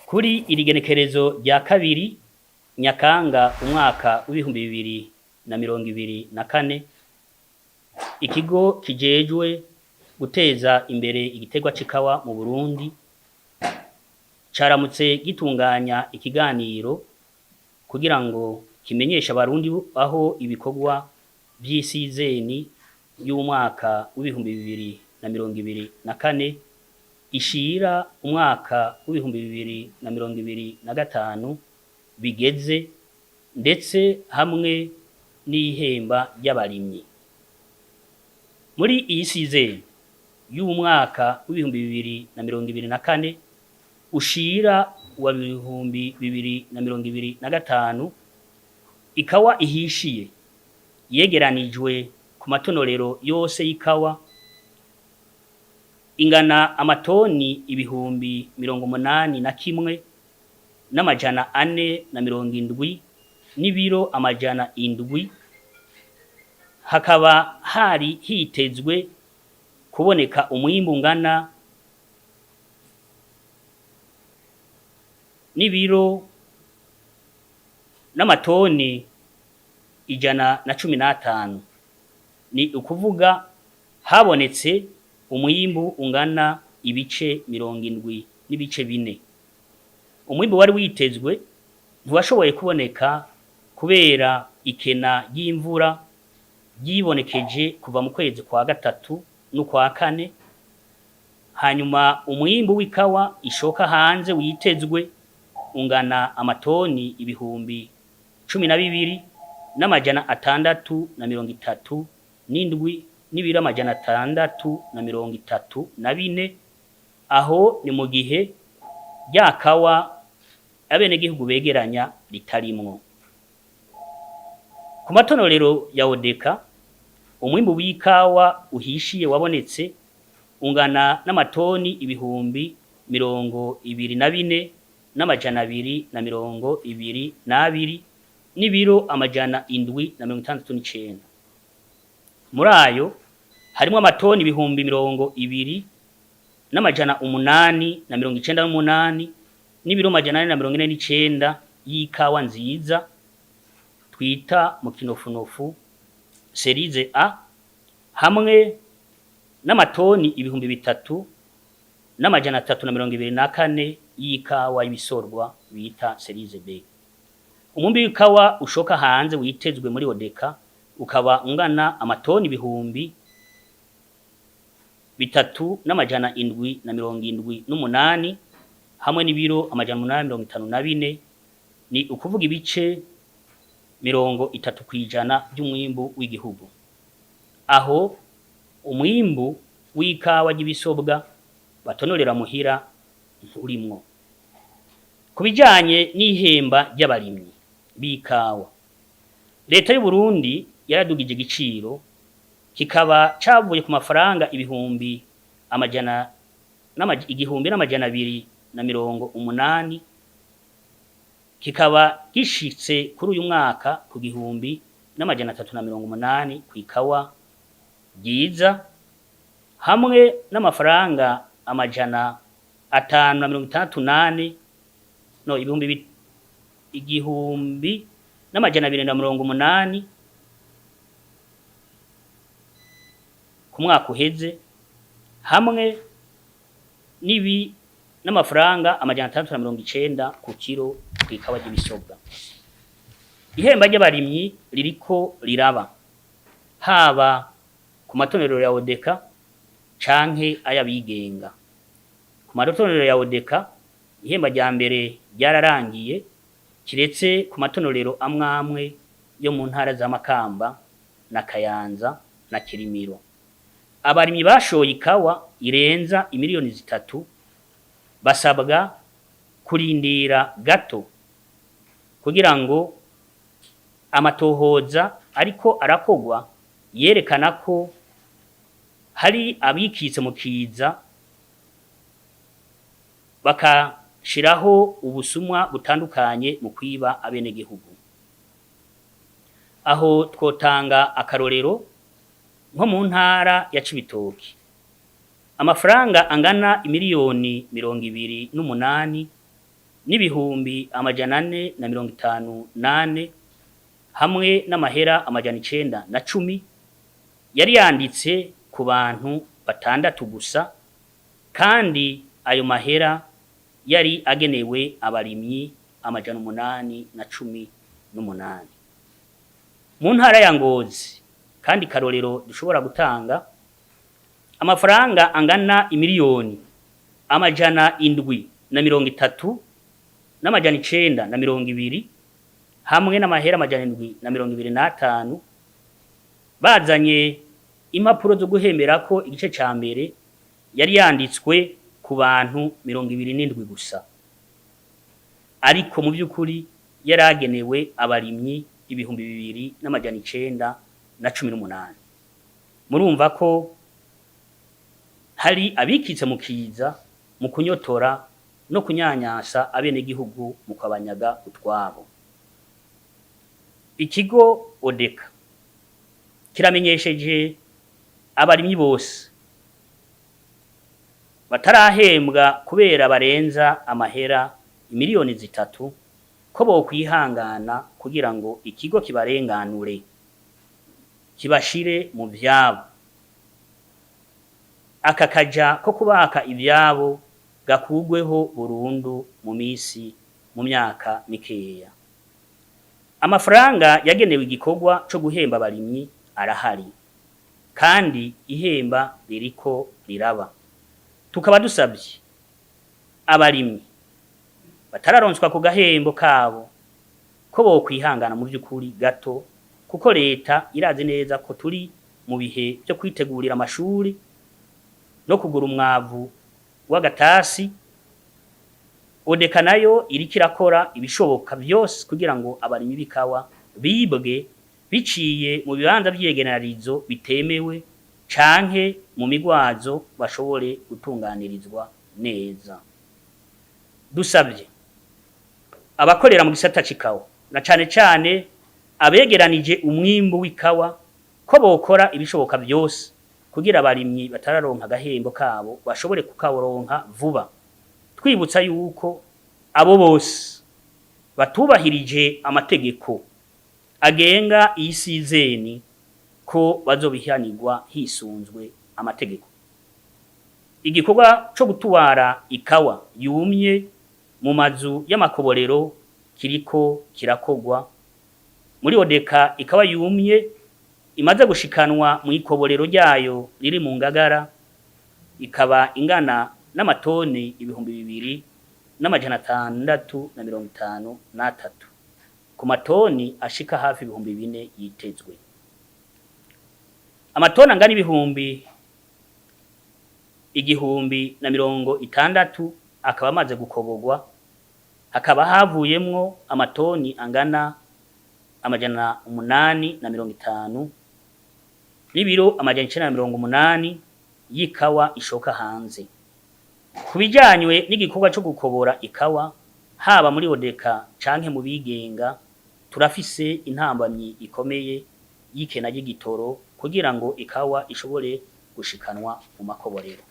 Kuri iri genekerezo rya 2 Nyakanga umwaka w'2024, ikigo kijejwe guteza imbere igiterwa c'ikawa mu Burundi caramutse gitunganya ikiganiro kugira ngo kimenyeshe Abarundi aho ibikorwa vy'isizeni y'umwaka w'2024 ishira umwaka w'2025 bigeze, ndetse hamwe n'ihemba ry'abarimyi. Muri iyi sizeni y'umwaka w'2024 ushira wa 2025, ikawa ihishiye yegeranijwe ku matonorero yose y'ikawa ingana amatoni 81,470 n'ibiro 700, hakaba hari hitezwe kuboneka umwimbu ungana n'ibiro n'amatoni 115. Ni ukuvuga habonetse umwimbu ungana ibice 70.4. Umwimbu wari witezwe ntiwashoboye kuboneka kubera ikena ry'imvura ryibonekeje kuva mu kwezi kwa gatatu n'ukwa kane. Hanyuma umwimbu w'ikawa ishoka hanze witezwe ungana amatoni 12,637 n'ibiro 634. Aho ni mu gihe rya kawa abenegihugu begeranya ritarimwo. Ku matonorero ya Odeka, umwimbu w'ikawa uhishiye wabonetse ungana n'amatoni 24,222 n'ibiro 769. Muri ayo harimwo amatoni 20,898 n'ibiro 449 y'ikawa nziza twita mu kinofunofu cerise A, hamwe n'amatoni 3,324 y'ikawa y'ibisorwa bita cerise B. Umwimbu w'ikawa ushoka hanze witezwe muri Odeka ukaba ungana amatoni 3,778 hamwe n'ibiro 854, ni ukuvuga ibice 30% vy'umwimbu w'igihugu. Aho umwimbu w'ikawa ry'ibisobwa batonorera muhira nturimwo. Ku bijanye n'ihemba ry'abarimyi b'ikawa, Leta y'u Burundi yaradugije igiciro, kikaba cavuye ku mafaranga 1,280, kikaba gishitse kuri uyu mwaka ku 1,380 kw'ikawa ryiza, hamwe n'amafaranga 564, no 1,280 ku mwaka uheze, hamwe n'ibi n'amafaranga 690 ku kiro kw'ikawa ry'ibisobwa. Ihemba ry'abarimyi ririko riraba haba ku matonorero ya Odeka canke ay'abigenga. Ku matonorero ya Odeka ihemba rya mbere ryararangiye, kiretse ku matonorero amwamwe yo mu ntara za Makamba na Kayanza na Kirimiro. Abarimyi bashoye ikawa irenza imiliyoni 3 basabwa kurindira gato kugira ngo amatohoza ariko arakogwa yerekana ko hari abikitse mu kiza bakashiraho ubusumwa butandukanye mu kwiba abenegihugu. Aho twotanga akarorero nko mu ntara ya Cibitoki, amafaranga angana imiliyoni 28 n'ibihumbi 454 hamwe n'amahera 910 yari yanditse ku bantu batandatu gusa, kandi ayo mahera yari agenewe abarimyi 818. Mu ntara ya Ngozi kandi, karorero dushobora gutanga, amafaranga angana imiliyoni 730 n920 hamwe n'amahera 725, bazanye impapuro zo guhemberako igice ca mbere, yari yanditswe ku bantu 27 gusa, ariko mu by'ukuri yaragenewe abarimyi 2918. Murumva ko hari abikitse mu kiza mu kunyotora no kunyanyasa abenegihugu mu kwabanyaga utwabo. Ikigo ODECA kiramenyesheje abarimyi bose batarahembwa kubera barenza amahera imiliyoni 3 ko bokwihangana kugira ngo ikigo kibarenganure, kibashire mu vyabo. Aka kaja ko kubaka ivyabo gakugweho burundu mu misi mu myaka mikeya. Amafaranga yagenewe igikorwa co guhemba abarimyi arahari, kandi ihemba ririko riraba. Tukaba dusabye abarimyi batararonswa ku gahembo kabo ko bokwihangana mu vy'ukuri gato, kuko leta irazi neza ko turi mu bihe vyo kwitegurira amashuri no kugura umwavu w'agatasi. ODECA nayo iriko irakora ibishoboka vyose kugira ngo abarimyi b'ikawa bibwe biciye mu bibanza vy'iyegeranirizo bitemewe canke mu migwazo bashobore gutunganirizwa neza. Dusabye abakorera mu gisata c'ikawa, na cane cane abegeranije umwimbu w'ikawa, ko bokora ibishoboka vyose kugira abarimyi batararonka agahembo kabo bashobore kukaronka vuba. Twibutsa yuko abo bose batubahirije amategeko agenga iyi sizeni ko bazobihanirwa hisunzwe amategeko. Igikorwa co gutwara ikawa yumye mu mazu y'amakoborero kiriko kirakogwa muri ODECA. Ikawa yumye imaze gushikanwa mu ikoborero ryayo riri mu Ngagara ikaba ingana n'amatoni 2653 ku matoni ashika hafi 4000 yitezwe. Amatoni angana 1060 akaba amaze gukoborwa, hakaba havuyemwo amatoni angana 850 n'ibiro 980 y'ikawa ishoka hanze. Ku bijanywe n'igikorwa co gukobora ikawa, haba muri ODECA canke mu bigenga, turafise intambamyi ikomeye y'ikena ry'igitoro kugira ngo ikawa ishobore gushikanwa mu makoborero.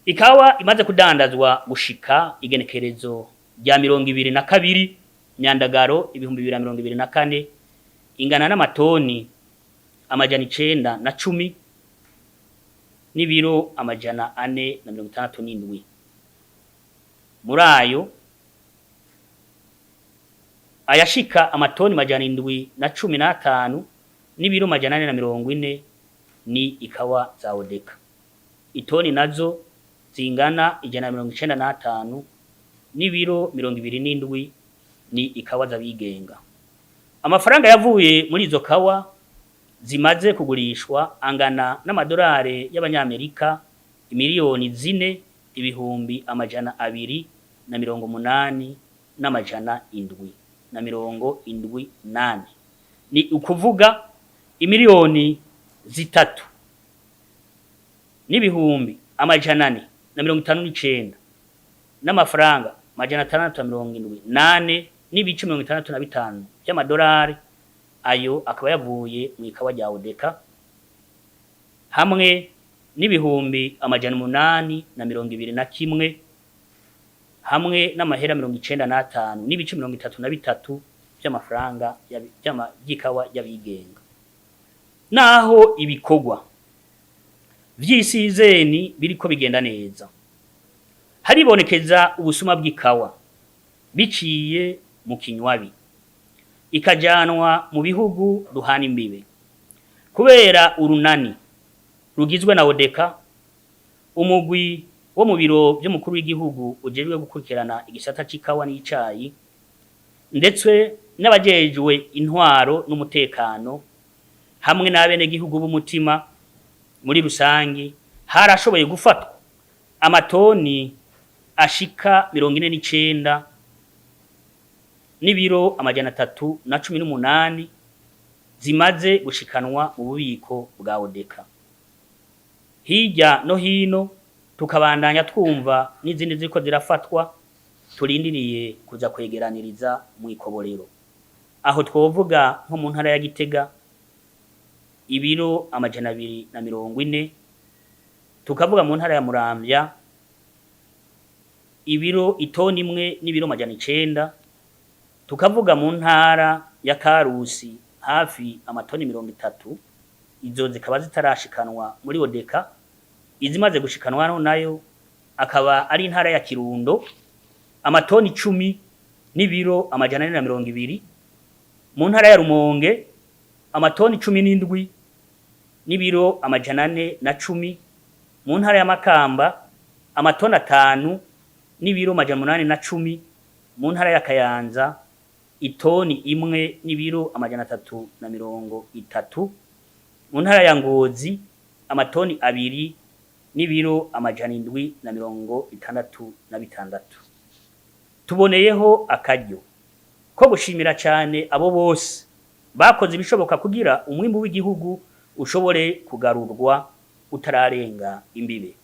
Ikawa imaze kudandazwa gushika igenekerezo rya 22 Myandagaro 2024 ingana n'amatoni 910 n'ibiro 467. Muri ayo, ayashika amatoni 715 n'ibiro 440 ni ikawa za ODECA. Itoni nazo zingana 195 n'ibiro 27 ni ikawa z'abigenga. Amafaranga yavuye muri izo kawa zimaze kugurishwa angana n'amadolari y'abanyamerika imiliyoni 4 280 n774, ni ukuvuga imiliyoni 3 n459 n'amafaranga 674 n'ibice 65 by'amadolari. Ayo akaba yavuye mu ikawa rya ODECA, hamwe n'821,000 hamwe n'amahera 95 n'ibice 33 vy'amafaranga y'ikawa y'abigenga. Naho ibikorwa vy'isizeni biriko bigenda neza, haribonekeza ubusuma bw'ikawa biciye mu kinywabi, ikajanwa mu bihugu duhana imbibe. Kubera urunani rugizwe na ODECA, umugwi wo mu biro vy'umukuru w'igihugu ujejwe gukurikirana igisata c'ikawa n'icayi, ndetse n'abajejwe intwaro n'umutekano hamwe n'abenegihugu b'umutima muri rusangi, harashoboye gufatwa amatoni ashika 49 n'ibiro 318 zimaze gushikanwa mu bubiko bwa ODECA. Hirya no hino tukabandanya twumva n'izindi ziriko zirafatwa, turindiriye kuza kwegeraniriza mw'ikoborero. Aho twovuga nko mu ntara ya Gitega ibiro 240, tukavuga mu ntara ya Muramvya ibiro itoni imwe n'ibiro 900, tukavuga mu ntara ya Karusi hafi amatoni 30, izo zikaba zitarashikanwa muri ODECA. Izimaze gushikanwa nayo akaba ari intara ya Kirundo amatoni 10 n'ibiro 420, mu ntara ya Rumonge amatoni 17 n'ibiro 410, mu ntara ya Makamba amatoni 5 n'ibiro 810, mu ntara ya Kayanza itoni imwe n'ibiro 330, mu ntara ya Ngozi amatoni 2 n'ibiro 766. Tuboneyeho akaryo ko gushimira cane abo bose bakoze ibishoboka kugira umwimbu w'igihugu ushobore kugarurwa utararenga imbibe.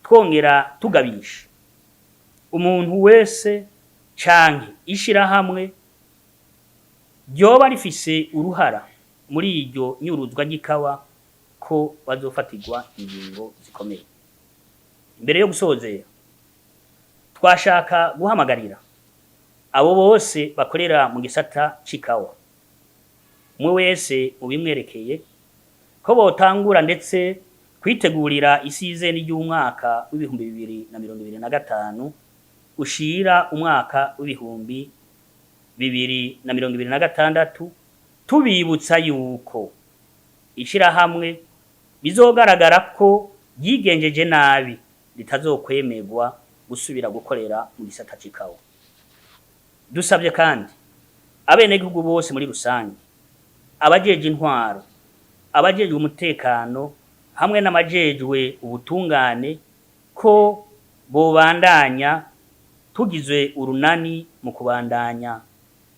Twongera tugabisha umuntu wese canke ishirahamwe ryoba rifise uruhara muri iryo nyuruzwa ry'ikawa ko bazofatirwa ingingo zikomeye. Imbere yo gusozera, twashaka guhamagarira abo bose bakorera mu gisata c'ikawa, umwe wese mubimwerekeye, ko botangura ndetse kwitegurira isizeni ry'umwaka w'2025 ushira umwaka w'2026, tubibutsa yuko ishirahamwe bizogaragara ko ryigenjeje nabi ritazokwemerwa gusubira gukorera mu gisata c'ikawa. Dusabye kandi abenegihugu bose muri rusange, abajeje intwaro, abajejwe umutekano hamwe n'abajejwe ubutungane ko bobandanya tugizwe urunani mu kubandanya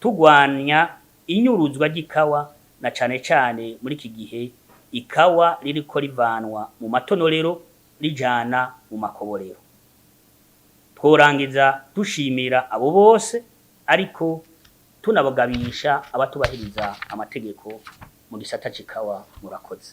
tugwanya inyuruzwa ry'ikawa, na cane cane muri iki gihe ikawa ririko rivanwa mu matonorero rijana mu makoborero. Tworangiza dushimira abo bose, ariko tunabagabisha abatubahiriza amategeko mu gisata c'ikawa. Murakoze.